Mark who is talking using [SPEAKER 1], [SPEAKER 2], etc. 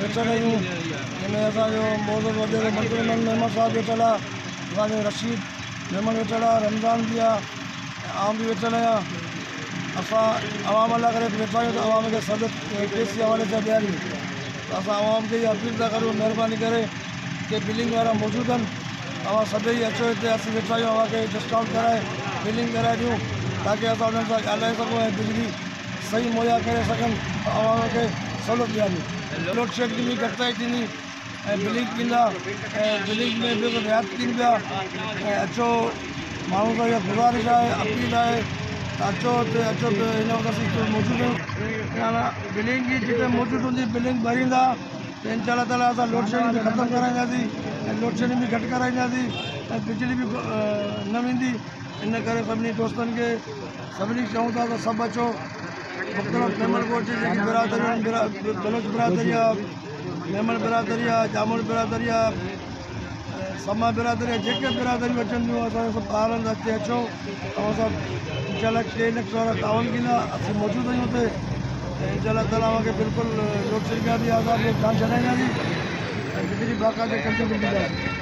[SPEAKER 1] ويٺل آهيون، جنهن ۾ اسان جو معزز وڏيرو منظور احمد ميمڻ صاحب ويٺل آهي، اسان جو رشيد ميمڻ ويٺل آهي، رمضان به آهي ۽ آئون به ويٺل آهيان. اسان عوام لاء ڪري ويٺا آهيون ته عوام کي سهولت ڪي سي حوالي سان ڏياريون ته اسان عوام کي اها اپيل ٿا ڪريون مهرباني ڪري ڪي بلنگ وارا موجود آهن اوهان سڀئي اچو هتي اسين ويٺا آهيون اوهان کي ڊسڪائونٽ ڪرائي بلنگ ڪرائي ڏيون تاڪي اسان انهن سان ڳالهائي سگهون ۽ بجلي صحيح مهيا ڪري سگهن ته عوام کي سهولت ڏياريون. لوڊشيڊنگ ۾ گهٽتائي ٿيندي ۽ بلنگ ٿيندا ۽ بلنگ ۾ به رعايت ٿين پيا ۽ اچو ماڻهن سان اها گذارش آهي اپيل آهي ته اچو هتي اچو ته هن وقت اسين هتي موجود آهيون بلنگ جي جتي موجود هوندي بلنگ ڀريندا ته انشاء الله تعالٰي اسان لوڊشيڊنگ به ختم ڪرائينداسين ۽ لوڊشيڊنگ به گهٽ ڪرائينداسين ۽ بجلي به نه ويندي ان ڪري سڀني دوستن کي سڀني کي چئون ٿا ته سڀ اچو مختلف ميمڻ ڳوٺ جي جيڪي برادريون آهن بلوچ برادري آهي ميمڻ برادري آهي ڄاموٽ برادري آهي سما برادري آهي جيڪي برادريون اچن ٿيون اسان جا سڀ ٻار آهن اڳتي اچو اوهان سان انشاء الله ڪي لک وارا تعاون ڪندا اسين موجود آهيون اتي ۽ انشاء الله تعالٰي اوهان کي بلڪل لوڊشيڊنگ کان به آزاد جان ڇڏائينداسين ۽ بجلي باقاعده ڪنٽينيو ڏينداسين.